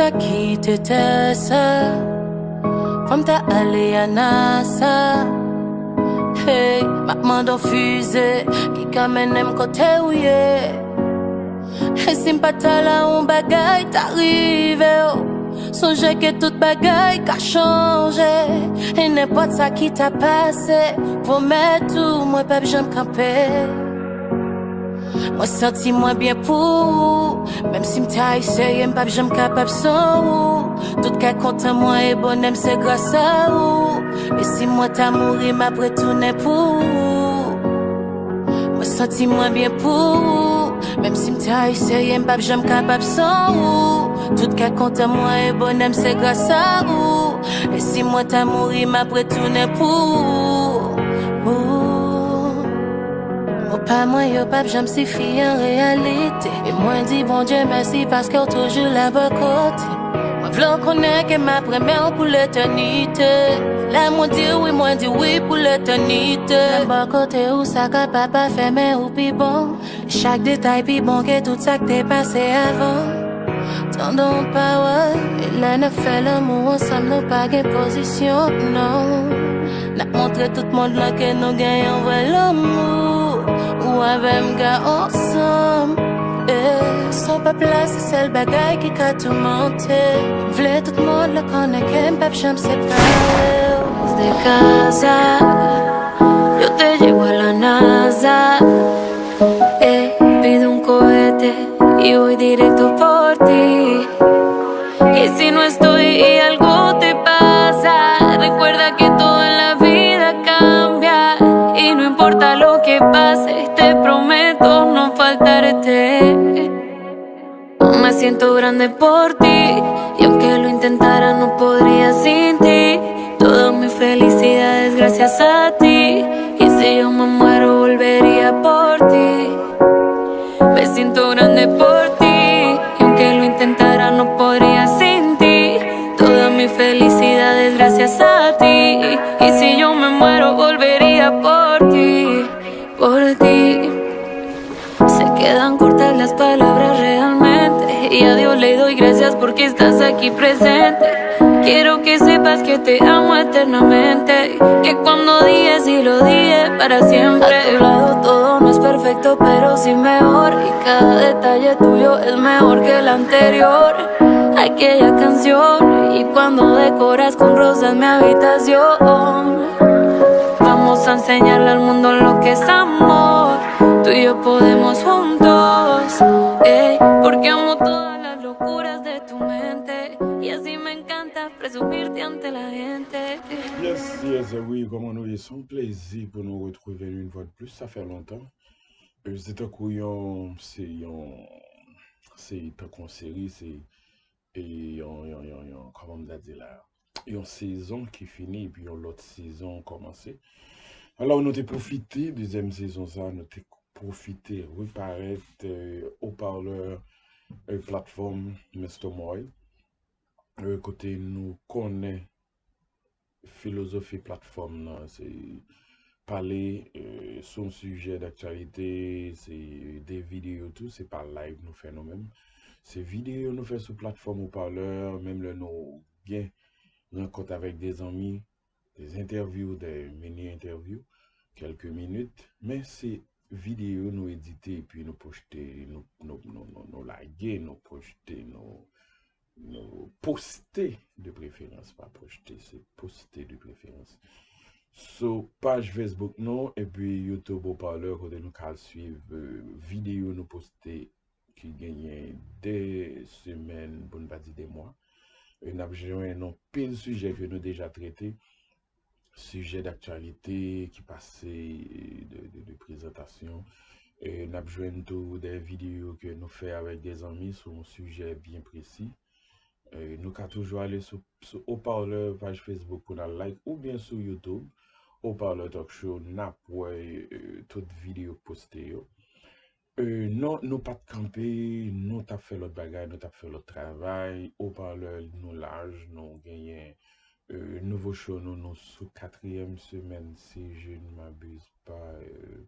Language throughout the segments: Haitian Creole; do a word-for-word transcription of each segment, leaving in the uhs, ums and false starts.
Kite tè sa, fò m ta ale a NASA. Hey, m ap mande w fize ki ka mennen m kote w ye. E si m pa t la, yon bagay ta rive w. Sonje ke tout bagay ka chanje. E nenpòt sa ki ta pase, pwomèt ou, mwen p ap janm kanpe. Mwen santi mwen byen pou ou. Menm si m ta eseye, m p ap janm kapab san ou. Tout kè kontan mwen e bonè m se gras a ou. E si mwen ta mouri, m ap retounen pou ou. Mwen santi mwen byen pou ou. Menm si m ta eseye, m p ap janm kapab san ou. Tout kè kontan mwen e bonè m se gras a ou. E si mwen ta mouri, m ap retounen pou ou. Mo pa mwen yo p ap janm sifi an reyalite. E mwen di Bondye mèsi paske w toujou la bò kote. Mwen vle w konnen ke m ap renmen w pou letènite. Lè mwen di wi, mwen di wi pou letènite. Lè m bò kote ou, sa ka pa pafè, men ou pi bon. Chak detay pi bon ke tout sa k te pase avan. Tande yon pawòl, e lè n ap fè lanmou ansanm, nou pa gen pozisyon, non. N ap montre tout mond lan ke nou gen yon vrè lanmou. Ou avè m ka ansanm. Eh, san pèp la, se sèl bagay ki ka toumante. M vle tout mond lan konnen ke m p ap janm separe w. Desde casa, yo te llevo a la NASA. Eh, pido un cohete y voy directo por ti. Y si no estoy y algo te pasa, recuerda que todo en la vida cambia. Y no importa lo que pase, te prometo no faltarte. Me siento grande por ti, y aunque lo intentara no podría sin ti. Toda mi felicidad es gracias a ti, y si yo me muero volvería por ti. Me siento grande por ti, y aunque lo intentara no podría sin ti. Toda mi felicidad es gracias a ti, y si yo me muero volvería por ti, por ti. Se quedan cortas las palabras realmente, y a Dios le doy gracias porque estás aquí presente. Quiero que sepas que te amo eternamente, que cuando dije sí lo dije para siempre. A tu lado todo no es perfecto, pero sí mejor, y cada detalle tuyo es mejor que el anterior. Aquella canción, y cuando decoras con rosas mi habitación. Vamos a enseñarle al mundo lo que es amor. Tú y yo podemos juntos, ey, porque amo todas las locuras de tu mente. Y así me encanta presumirte ante la gente. Yes, yes, wi, kòman nou ye? Se yon plezi pou nou retwouve nou yon fwa de plis. Sa fè lontan. Euh, se tankou yon, se yon, se tankou yon seri, se e yon, yon, yon, yon, kòman m ta di la, yon sezon ki fini epi yon lòt sezon kòmanse. Alò, nou te pwofite dezyèm sezon sa, nou te pwofite reparèt euh, Haut-Parleur euh, platfòm Mister Moy, euh, kote nou konnen filozofi platfòm nan, se pale euh, sou yon sijè daktyalite, se de videyo tou, se pa live nou fè nou menm. Se videyo nou fè sou platfòm Haut-Parleur, menm lè nou gen rankont avèk de zanmi, de entèvyou, de mini entèvyou, kèlke minit, men se videyo nou edite epi nou poste, nou, nou, nou, nou, nou lage, nou poste, nou, nou poste de preferans, pa poste, se poste de preferans. Sou paj Facebook nou epi YouTube Haut-Parleur kote nou ka swiv euh, videyo nou poste ki genyen de semèn, pou n pa di de mwa. E n ap jwenn yon pil sijè ke nou deja trete, sijè daktyalite ki pase de, de, de prezantasyon. E n ap jwenn tou de videyo ke nou fè avèk de zanmi sou yon sijè byen presi. E nou ka toujou ale sou, sou Haut-Parleur paj Facebook pou n al like oubyen sou YouTube Haut-Parleur Talk Show, n ap wè euh, tout videyo k poste yo. Euh, non, nou pa t kanpe, nou t ap fè lòt bagay, nou t ap fè lòt travay. Haut-Parleur nou laj, nou genyen euh, nouvo show nou, nou sou katriyèm semèn, si je ne m'abuse pas. Euh,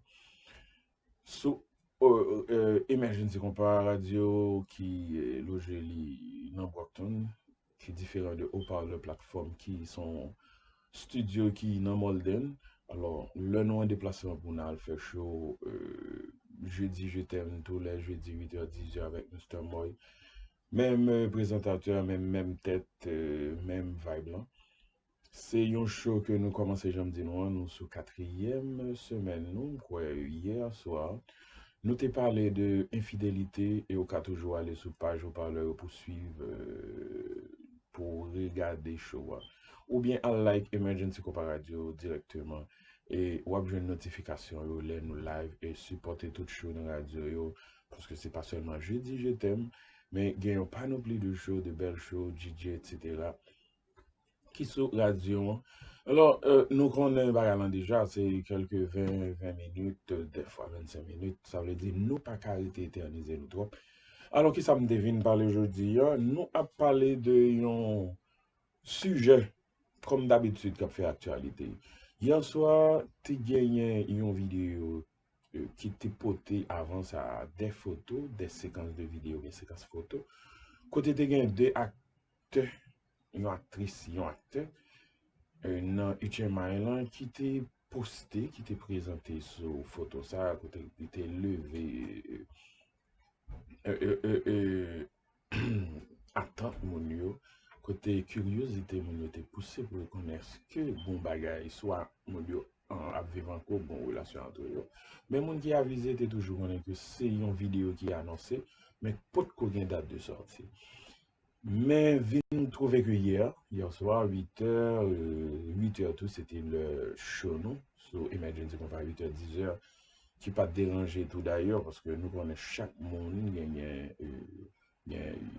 sou euh, euh, Emergency Compa Radio ki eh, loje li nan Brockton, ki diferan de Haut-Parleur Platform ki se yon studio ki nan Malden. Alò, lè nou an deplasman pou n al fè show, euh, Jeudi Je t'aime, tou lè jedi, uit è, diz è avèk Mister Moy. Menm euh, prezantatè, menm, menm tèt, euh, menm vibe lan. Se yon show ke nou kòmanse, jan m di nou an, nou sou katriyèm semèn nou, m kwè yè swa. Nou te pale de enfidelite e ou ka toujou ale sou paj Haut-Parleur yo pou swiv, euh, pou regade show a. Oubyen al like Emergency Compa Radio dirèkteman e w ap jwenn notifikasyon yo lè nou live e sipòte tout show nan radyo yo, paske se pa sèlman Jeudi Je t'aime, men gen yon panopli de show, de bèl show, D J, et cetera, ki sou radyo an. Alò, euh, nou konnen bagay lan deja, se kèlke ven, ven minit, euh, dèfwa vennsenk minit, sa vle di nou pa ka rete etènize nou twòp. Alò, kisa m te vin pale jodi a? Nou ap pale de yon sijè, kòm dabitid, k ap fè aktyalite. Yè swa, te genyen yon videyo euh, ki te pote avan sa de foto, de sekans de videyo, oubyen sekans foto, kote te gen de aktè, yon aktris, yon aktè, euh, nan H M I lan ki te poste, ki te prezante sou foto sa, kote li te leve euh, euh, euh, euh, euh, atant moun yo, kote kiryozite moun yo te pouse pou yo konnen èske bon bagay, swa moun yo an, ap viv ankò, bon relasyon antre yo. Men moun ki avize te toujou konnen ke se yon videyo ki anonse, men potko gen dat de sòti. Men vin twouve ke yè, yè swa, uit è, euh, uit è tou, se te lè show nou, sou Emergency Compa, uit è, diz è, ki pa t deranje tou dayè, paske nou konnen chak moun genyen, euh, gen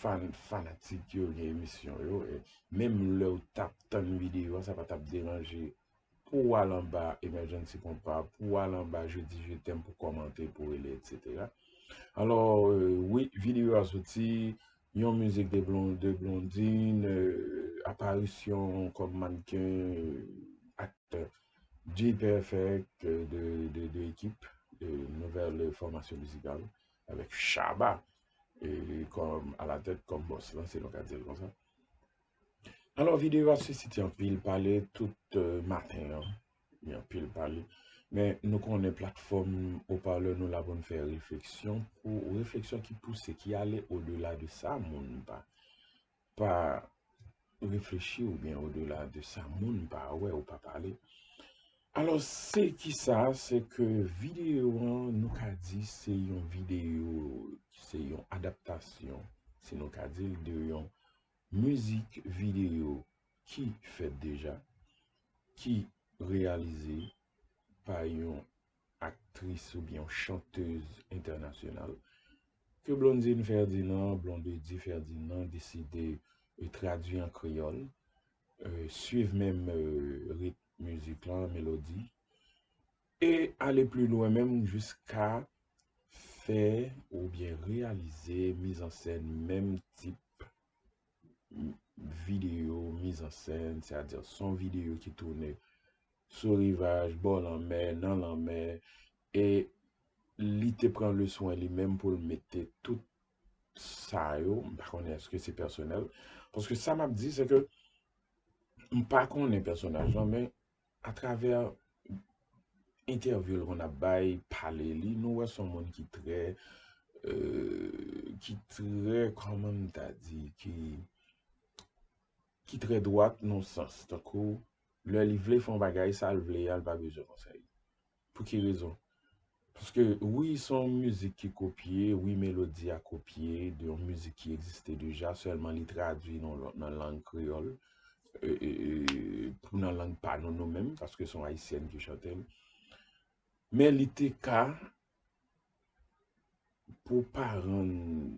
fan, fanatik yo, gen emisyon yo, e menm lè w t ap tann videyo a, sa pa t ap deranje pou w al anba Emergency Compa, pou w al anba Jeudi Je t'aime pou kòmante, pou rele, et cetera. Alò, euh, wi, videyo a soti, yon mizik de Blon-, de Blondine, euh, aparisyon kòm mannken, euh, aktè Jay Perfect, euh, de, de, de ekip, euh, nouvèl fòmasyon mizikal, avèk Shabba, euh, kòm, alatèt, kòm bòs lan, si nou ka di l konsa. Alò, videyo a sisite anpil pale tout, euh, maten an. Gen anpil pale. Men nou konnen platfòm Haut-Parleur nou la pou n fè refleksyon, pou refleksyon ki pouse, ki ale odela de sa moun pa, pa reflechi oubyen odela de sa moun pa wè ou pa pale. Alò, se kisa? Se ke videyo an, nou ka di se yon videyo, se yon adaptasyon, si nou ka di l, de yon mizik videyo ki fèt deja, ki reyalize pa yon aktris oubyen yon chantez entènasyonal, ke Blondine Ferdinand, Blondedy Ferdinand, deside, euh, tradui an kreyòl, euh, swiv menm, euh, ritm mizik lan, melodi, e ale pli lwen menm jiska fè oubyen reyalize mizansèn menm tip videyo, mizansèn, sètadi se yon videyo ki tounen sou rivaj, bò lanmè, nan lanmè, e li te pran le swen li menm pou l mete tout sa yo, m pa konnen èske se pèsonèl, paske sa m ap di, se ke m pa konnen pèsonaj lan, men atravè entèvyou l konn ap bay, pale li, nou wè se yon moun ki trè, euh, ki trè, kòman m ta di, ki, ki trè dwat nan sans, tankou lè li vle fè yon bagay, sa l vle a, l pa bezwen konsèy. Pou ki rezon? Paske wi, se yon mizik ki kopye, wi, melodi a kopye de yon mizik ki egziste deja, sèlman li tradui nan, nan lang kreyòl, e, e, e, pou nan lang pa nou, nou menm, paske se yon ayisyèn ki chante l. Men li te ka, pou pa rann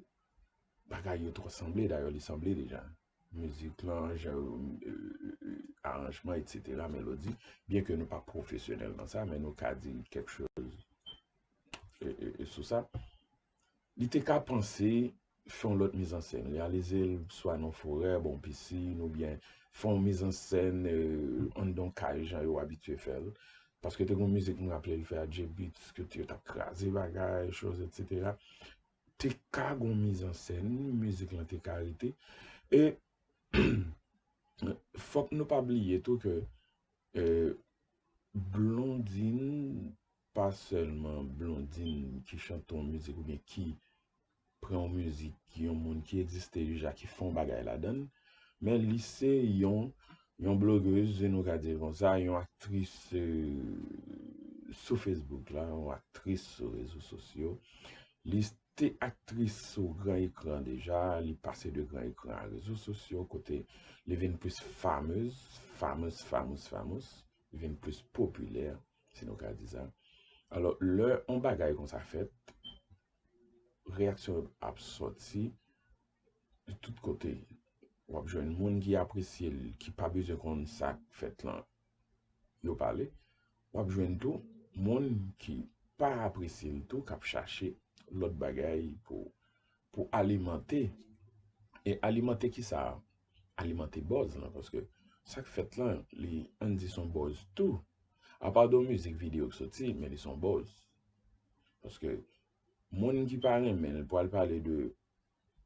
bagay yo twò sanble, dayè li sanble deja. Mizik lan, jan, euh, euh, euh, aranjman, et cetera, melodi. Byen ke nou pa pwofesyonèl nan sa, men nou ka di kèk choz, euh, euh, euh, sou sa. Li te ka panse fè yon lòt mizansèn, reyalize l swa nan forè, bò yon pisin, oubyen fè yon mizansèn, euh, anndan yon kay, jan yo abitye fè l. Paske te gen yon mizik, m raple l fè a J-Beatz, ke yo t ap kraze bagay, choz, etsetera. Te ka gen yon mizansèn, mizik lan te ka rete. E fòk nou pa bliye tou ke, e, Blondine, pa sèlman Blondine ki chante yon mizik oubyen ki pran yon mizik yon moun ki egziste deja, ki fè yon bagay ladan l, men li se yon, yon blogèz, nou ka di l konsa, yon aktris, e, sou Facebook la, yon aktris sou rezo sosyo. Li te aktris sou gran ekran deja, li pase de gran ekran a rezo sosyo, kote li vin plis famous, famous, famous, famous, li vin plis popilè, si nou ka di sa. Alò, lè yon bagay konsa fèt, reyaksyon ap sòti de tout kote. W ap jwenn moun ki apresye l, ki pa bezwen konn sa k fèt lan, yo pale. W ap jwenn tou moun ki pa apresye l tou, k ap chache lòt bagay pou, pou alimante. E alimante ki sa? Alimante buzz lan, paske sa k fèt lan, li, ann di se yon buzz tou. Apa de yon mizik videyo k soti, men li se yon buzz. Paske moun ki pa renmen l pral pale de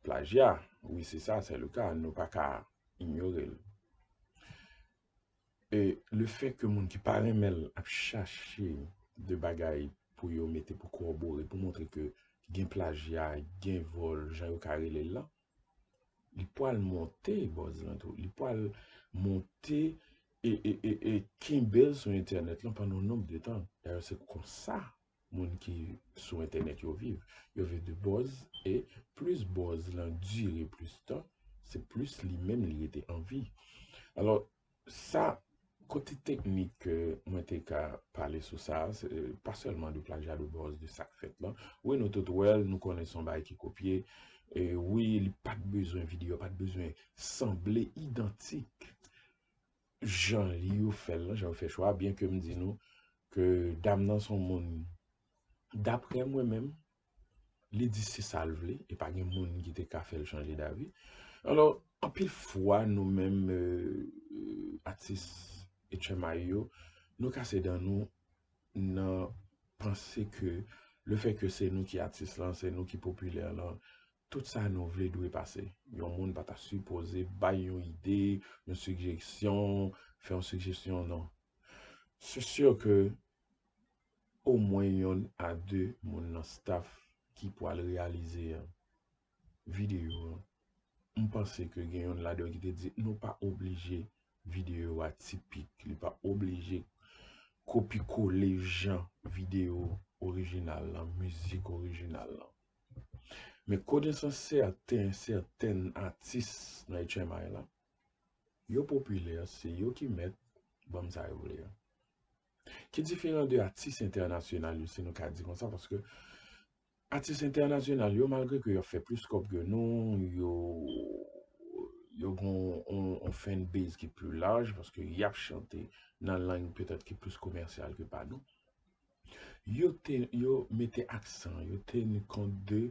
plajya. Wi, se sa, se le ka. Nou pa ka inyore l. E le fè ke moun ki pa renmen l ap chache de bagay pou yo mete pou kòbore, pou montre ke gen plajya, gen vòl, jan yo ka rele l lan, li pral monte buzz lan tou. Li pral monte e, e, e, e kenbe l sou entènèt lan pandan yon nonb de tan. Dayè, se konsa moun ki sou entènèt yo viv. Yo viv de buzz, e plis buzz lan dire plis tan, se plis li menm li rete an vi. Alò, sa, kote teknik ke mwen te ka pale sou sa, se pa sèlman de plajya de buzz de sa k fèt lan. Wi, nou tout wè l, nou konnen se yon bagay ki kopye. E wi, li pa t bezwen videyo, pa t bezwen sanble idantik jan li yo fè l lan, jan yo fè chwa, byen ke m di nou ke dam nan se yon moun, daprè mwen menm, li di se sa l vle, e pa gen moun ki te ka fè l chanje davi. Alò, anpil fwa, nou menm, e, e, atis H M I yo, nou kase dan nou nan panse ke le fè ke se nou ki atis lan, se nou ki popilè lan, tout sa nou vle dwe pase. Yon moun pa ta sipoze bay yon ide, yon sijesyon, fè yon sijesyon, non. Se si ke omwen yonn a de moun nan staff ki pral reyalize videyo an. M panse ke gen yonn ladan yo ki te di, nou pa oblije videyo a tipik, li pa oblije kopi kole jan videyo orijinal lan, mizik orijinal lan. Men konesans sèten, sètèn atis nan H M I lan, yo popilè, se yo ki mèt, ban m sa yo vle a. Ki diferan de atis entènasyonal yo, si nou ka di konsa, paske atis entènasyonal yo, malgre ke yo ap fè plis kòb ke nou, yo, yo gen yon, yon fan base ki pli laj, paske y ap chante nan lang petèt ki plis komèsyal ke pa nou. Yo te, yo mete aksan, yo teni kont de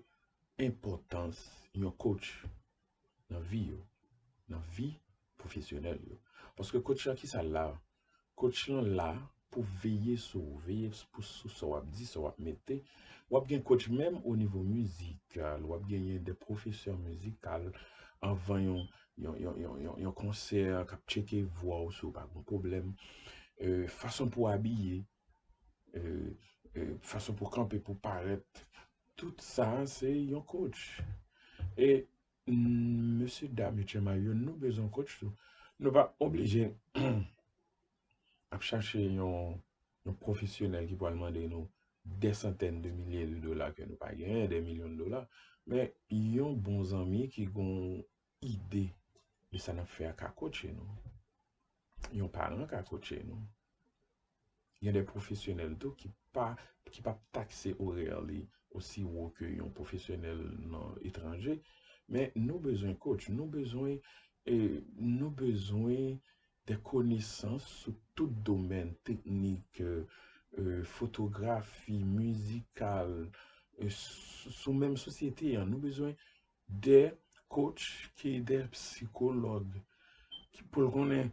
enpòtans yon coach nan vi yo, nan vi pwofesyonèl yo. Paske coach lan, kisa l la? Coach lan la pou veye sou ou, veye pou, sou sa w ap di, sa w ap mete. W ap gen coach menm o nivo mizikal, w ap genyen de pwofesè mizikal anvan yon, yon, yon, yon, yon, yon konsè k ap tcheke vwa w si w pa gen pwoblèm. E, fason pou w abiye, e, e, fason pou w kanpe, pou w parèt. Tout sa, se yon coach. E, mm, mesye dam, H M I yo, nou bezwen coach tou. Nou pa oblije ap chache yon, yon pwofesyonèl ki pral mande nou dè santèn de milye de dola ke nou pa genyen, dè milyon de dola. Men yon bon zanmi ki gon ide de sa n ap fè a ka coache nou. Yon paran ka coache nou. Gen de pwofesyonèl tou ki pa, ki p ap takse orè li osi wo ke yon pwofesyonèl nan etranje. Men nou bezwen coach, nou bezwen, e, nou bezwen de konesans sou tout domèn teknik, e, e, fotografi, mizikal, e, sou, sou menm sosyete an. Nou bezwen de coach ki de sikològ ki pou l konnen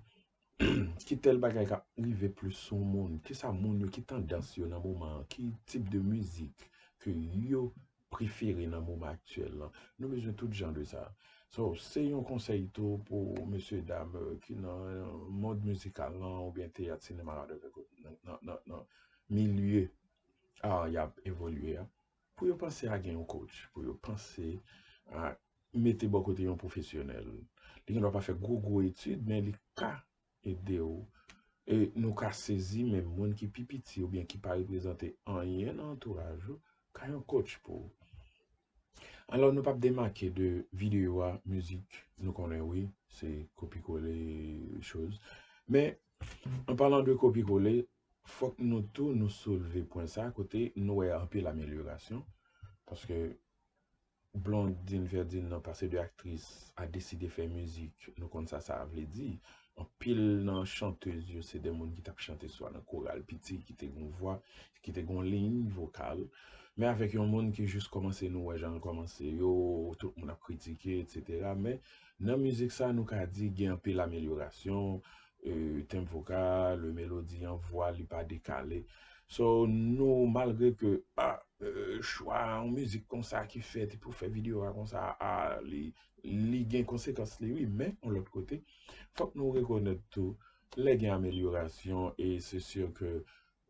ki tèl bagay k ap rive plis sou moun, ki sa moun yo, ki tandans yo nan moman an, ki tip de mizik ke yo prefere nan moman aktyèl lan. Nou bezwen tout jan de sa. So, se yon konsèy tou pou mesye dam, euh, ki nan mond mizikal lan, oubyen teyat, sinema, nan, nan, nan, nan milye art y ap evolye a, pou yo panse a gen yon coach, pou yo panse a mete bò kote yon pwofesyonèl. Li gen dwa pa fè gwo, gwo etid, men li ka ede w. E nou ka sezi menm moun ki pi piti oubyen ki pa reprezante anyen nan antouraj ou, ka yon coach pou ou. Alò, nou p ap demake de videyo a, mizik, nou konnen wi, se kopi kole choz. Men, an palan de kopi kole, fòk nou tou nou soulve pwen sa kote nou wè anpil amelyorasyon. Paske Blondine Ferdinand pase de aktris a deside fè mizik, nou konn sa sa vle di. Anpil nan chantèz yo se de moun ki t ap chante swa nan koral piti, ki te gon vwa, ki te gon liy vokal. Men avèk yon moun ki jis kòmanse, nou wè jan l kòmanse yo, tout moun ap kritike, etsetera. Men nan mizik sa, nou ka di gen anpil amelyorasyon, euh, tenb vokal, melodi an, vwa li pa dekale. So, nou, malgre ke, ah, euh, chwa yon mizik konsa ki fèt, pou fè videyo a konsa, ah, li, li gen konsekans li, wi, men, yon lòt kote, fòk nou rekonèt tou, lè gen amelyorasyon, e se si ke,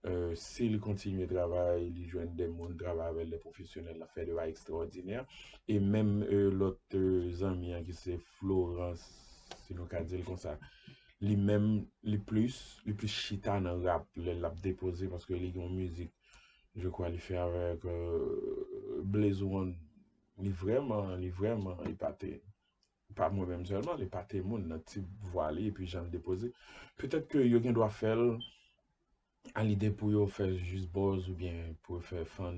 euh, si li kontinye travay, li jwenn de moun, travay avèk de pwofesyonèl, l ap fè de bagay ekstraòdinè. E menm, euh, lòt, euh, zanmi an ki se Florence, si nou ka di l konsa, li menm, li plis, li plis chita nan rap, lè l ap depoze, paske li gen yon mizik, je crois, li fè avèk, euh, Blaze One. Li vrèman, li vrèman epate. Pa mwen menm sèlman, li epate moun nan tip vwa li, epi jan l depoze. Petèt ke yo gen dwa fè l a lide pou yo fè jis buzz oubyen pou yo fè fun.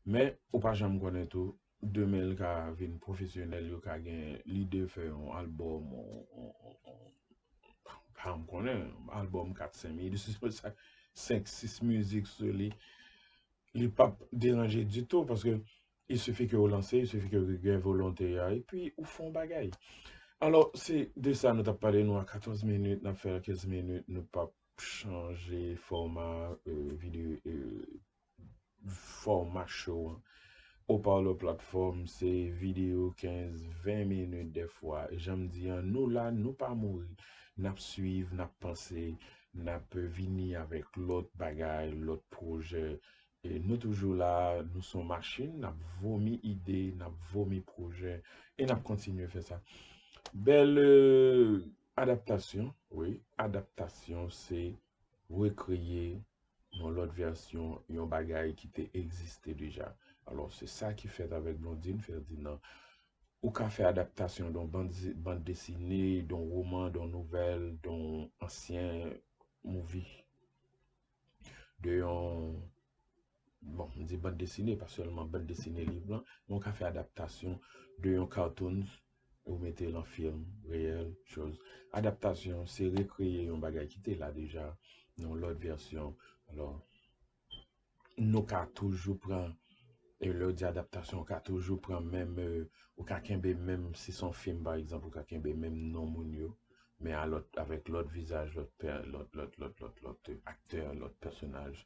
Men, ou pa janm konnen tou, demen l ka vin pwofesyonèl, yo ka gen lide fè yon albòm, on, on, on, on, pa m konnen, albòm kat, senk minit, senk, sis mizik sou li. Li p ap deranje ditou, paske il suffit ke w lanse, il suffit ke w gen volonte a, epi ou fè yon bagay. Alò, se de sa nou t ap pale, nou a katòz minit, n ap fè l kenz minit, nou p ap chanje fòma, euh, videyo, euh, fòma show an. Haut Parleur Platform, se videyo kenz, ven minit dèfwa. E jan m di an, nou la, nou pa mouri. N ap swiv, n ap panse, n ap vini avèk lòt bagay, lòt pwojè. E nou toujou la, nou se yon machin, n ap vomi ide, n ap vomi pwojè, e n ap kontinye fè sa. Bèl, euh, adaptasyon, wi, adaptasyon se rekreye yon lòt vèsyon yon bagay ki te egziste deja. Alò, se sa ki fèt avèk Blondine Ferdinand. Ou ka fè adaptasyon de yon bann, bann desine, de yon woman, de yon nouvèl, de yon ansyen movie, de yon, bon, m di bann desine, pa sèlman bann desine liv lan, men ou ka fè adaptasyon de yon cartoons, ou mete l an fim reyèl, choz. Adaptasyon, se rekreye yon bagay ki te la deja, nan yon lòt vèsyon. Alò, nou ka toujou pran, e lè w di adaptasyon, ou ka toujou pran menm, euh, ou ka kenbe menm, si se yon fim, pa egzanp, ou ka kenbe menm non moun yo, men a lòt, avèk lòt vizaj, lòt pè-, lòt, lòt, lòt, lòt, lòt aktè, lòt pèsonaj,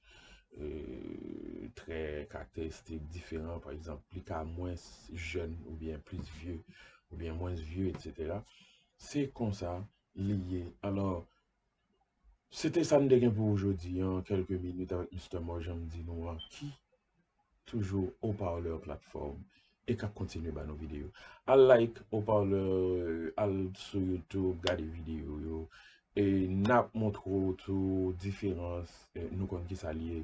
euh, trè karakteristik diferan, pa egzanp, li ka mwens jèn oubyen plis vye, oubyen mwens vye, etsetera. Se konsa li ye. Alò, se te sa n te gen pou ou jodi an, kèlke minit avèk Mister Moy, jan m di nou an, ki toujou Haut Parleur Platform e k ap kontinye ba nou videyo. Al like Haut Parleur, al sou YouTube, gade videyo yo. E n ap montre w tou diferans, e nou konn ki sa l ye.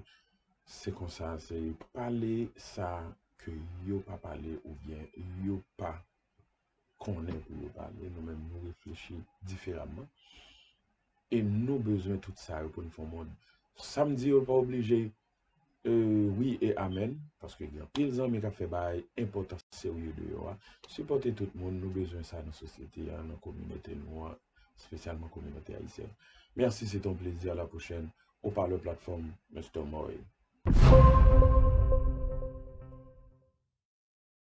Se konsa, se pale sa ke yo pa pale oubyen yo pa konnen pou yo pale. Nou menm, nou reflechi diferaman. E nou bezwen tout sa yo pou n fè yon mond. Sa m di yo pa oblije, euh, wi e amèn, paske gen anpil zanmi k ap fè bagay enpòtan, serye deyò a. Sipòte tout moun, nou bezwen sa nan sosyete a, nan kominote nou an, espesyalman kominote ayisyèn. Mèsi, se te yon plezi, à la prochaine. Haut Parleur Platform, Mister Moy.